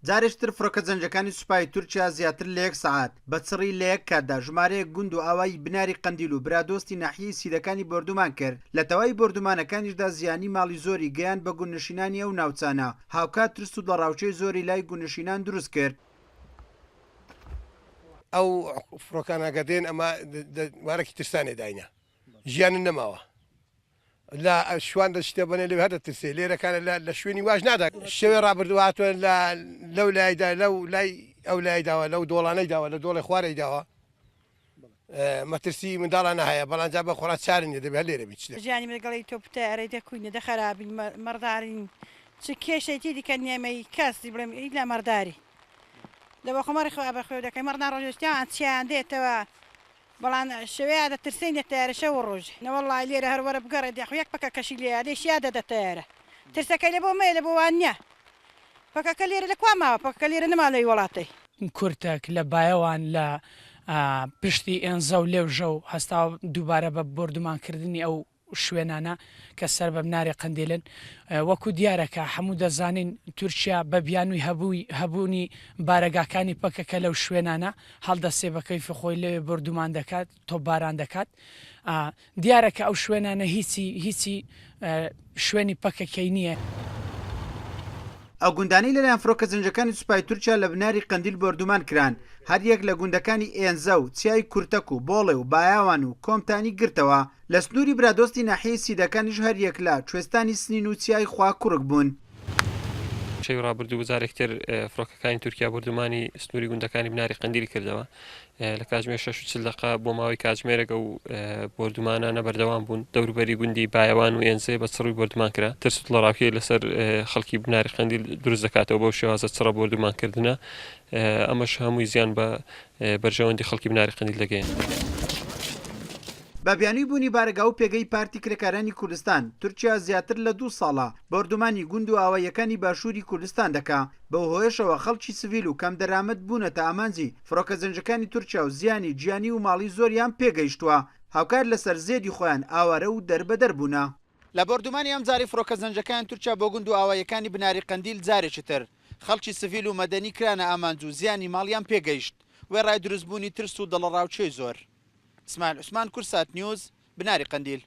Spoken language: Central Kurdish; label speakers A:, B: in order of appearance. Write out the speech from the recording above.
A: جارێکی تر فڕۆکە جەنگیەکانی سوپای تورکیا زیاتر لە یەک سەعات بە چڕی لە یەک کاتدا ژمارەیەک گوند و ئاوایی بناری قەندیل و برادۆستی ناحیەی سیدەکانی بۆردومان کرد، لە تەواوی بۆردومانەکانیشدا زیانی ماڵی زۆری گەیاند بە گوندنشینانی ئەو ناوچانە، هاوکات ترس و دڵەڕاوکێی زۆری لای گوندنشینان دروست کرد.
B: ئەو فڕۆکانە گە دێن ئەمە وارەکی ترسانێ داینە ژیانن نەماوە لە شوان دەچتە بەنێ لێ هەر دەترسێ لێرەکانە لە لە شوێنی واش نادا شەوێ ڕابردوو هاتووە لە لەو لایدا لەو لای ئەو لای داوە لەو دۆڵانەی داوە لە دۆڵێ خوارەی داوە مەترسی منداڵانە هەیە بەڵام جا بە خۆڕا چارە نیە دەبێ هەر لێرە بی چ دەکەی.
C: ژیانی من گەڵی تۆ پتەیارەی دەکوینە دە خەرابین مەڕدارین چ کێشەی تی دیکە نیەمەی کەس بڵێم ئیلا مەڕداری دە بە خۆ مەڕی خۆ بە خوێ دەکەی مەڕ ناڕۆژێ شتیان چیان دێتەوە بەڵام شەوێ دەترسێین لە تەیارە شەو و ڕۆژ نەوەڵڵا لێرە هەر وەرە بگەڕێ دەخۆ یەک پەکەکەشی لێیە لێشیا دەدە تەیارە ترسەکەی لە بۆ مەیە لە بۆ وان نیە پەکەکە لێرە لە کوا ماوە پەکەکە لێرە نەما لەی وەڵاتەی.
D: کورتەک لە بایەوان لە پشتی ئێنزە و لێوژە و هەستاوە دووبارە بە بۆردومانکردنی ئەو شوێنانە کە سەر بە بناری قەندیلن. وەکو دیارە کە هەموو دەزانین تورکیا بە بیانووی هەبووی هەبوونی بارەگاکانی پەکەکە لەو شوێنانە هەڵدەستێ بە کەیفی خۆی لەوێ بۆردومان دەکات، تۆپباران دەکات. دیارە کە ئەو شوێنانە هیچی هیچی شوێنی پەکەکەی نییە.
A: ئەو گوندانەی لەلایەن فڕۆکە جەنگیەکانی سوپای تورکیا لە بناری قەندیل بۆردومان کران، هەریەک لە گوندەکانی ئێنزە و چیای کورتەک و بۆڵێ و بایاوان و کۆمتانی گرتەوە، لە سنووری برادۆستی ناحیەی سیدەکانیش هەریەک لە کوێستانی سنین و چیای خواکوڕک بوون.
E: شەوی ڕابردوو جارێکتر فڕۆکەکانی تورکیا بۆردومانی سنووری گوندەکانی بناری قەندیلی کردەوە. لە کاتژمێر 6:40 دەقە بۆ ماوەی کاتژمێرێک ئەو بۆردومانانە بەردەوام بوون. دەوروبەری گوندی بایەوان و ئێنزێ بە چڕی بۆردومان کرا. ترس و دڵەڕاوکێ لەسەر خەڵکی بناری قەندیل دروست دەکاتەوە بەو شێوازە چڕە بۆردومانکردنە. ئەمەش هەمووی زیان بە بەرژەوەندی خەڵکی بناری قەندیل دەگەیەنێت.
A: بە بیانووی بوونی بارەگا و پێگەی پارتی کرێکارانی کوردستان، تورکیا زیاتر لە دوو ساڵە بۆردومانی گوند و ئاواییەکانی باشووری کوردستان دەکا، بەو هۆیەشەوە خەڵکی سڤیل و کەمدەرامەت بوونەتە ئامانجی فڕۆکە جەنگەکانی تورکیا و زیانی گیانی و ماڵی زۆریان پێگەیشتووە، هاوکات لەسەر زێدی خۆیان ئاوارە و دەربەدەر بوونە. لە بۆردومانی ئەمجارەی فڕۆکە جەنگەکانی تورکیا بۆ گوند و ئاواییەکانی بناری قەندیل جارێکی تر خەڵکی سڤیل و مەدەنی کرانە ئامانج و زیانی ماڵیان پێگەیشت، وێڕای دروستبوونی ترس و دڵەڕاوکێی زۆر. ئیسماعیل عوسمان، کوردسات نیوز، بناری قەندیل.